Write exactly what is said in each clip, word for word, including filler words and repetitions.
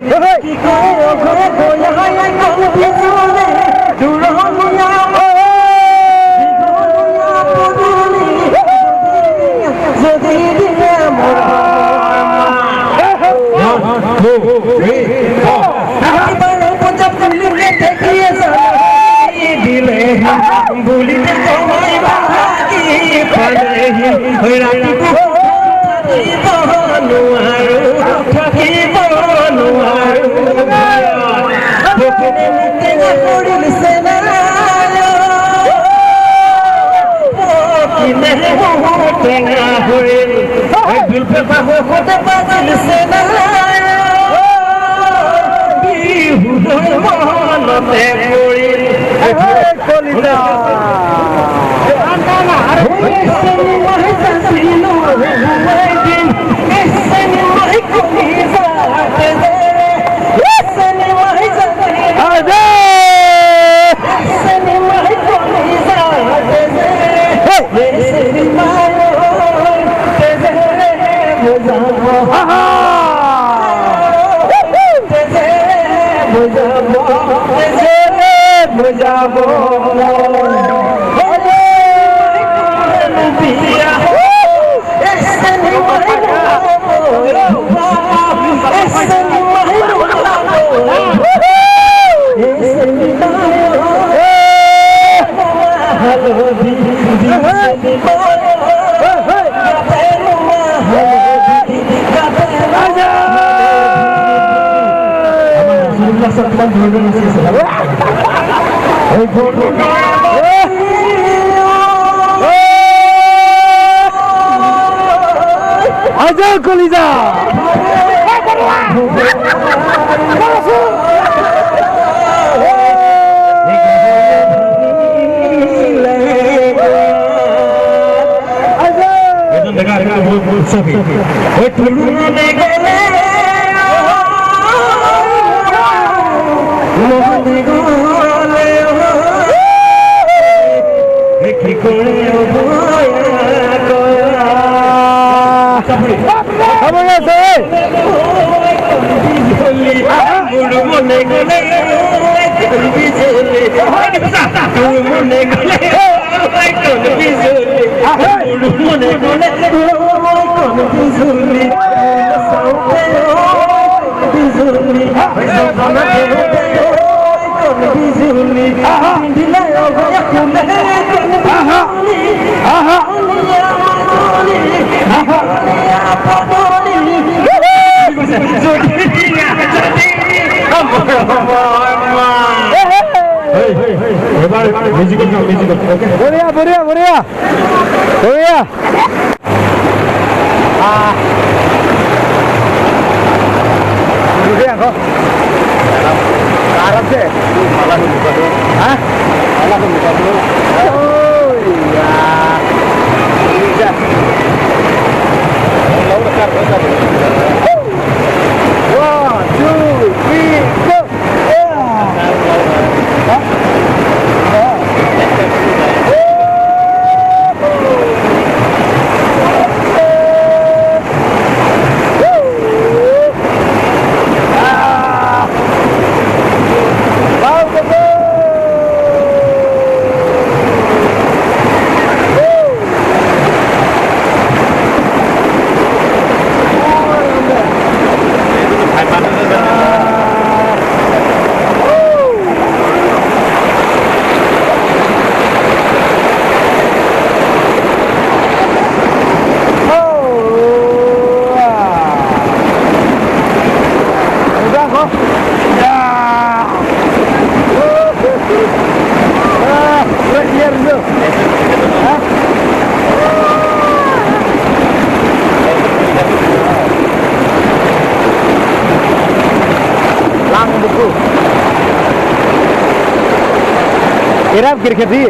One, two, three, four. Koliza. Ade! Hey! Aha! Ajay Koliza. Hey, hey, hey, hey. Everybody, musical, musical, okay? Boria, boria, boria. Boria. Ah. Boria ko. Arap deh. Malah lupa tuh. Hah? Malah lupa tuh. Oh iya. Bisa. Tahu dekat, dekat. One, two, three, go. Langbuku. Irap kirketi.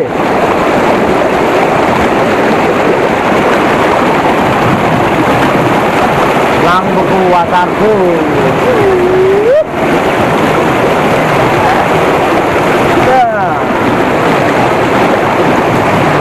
Langbuku waterfall.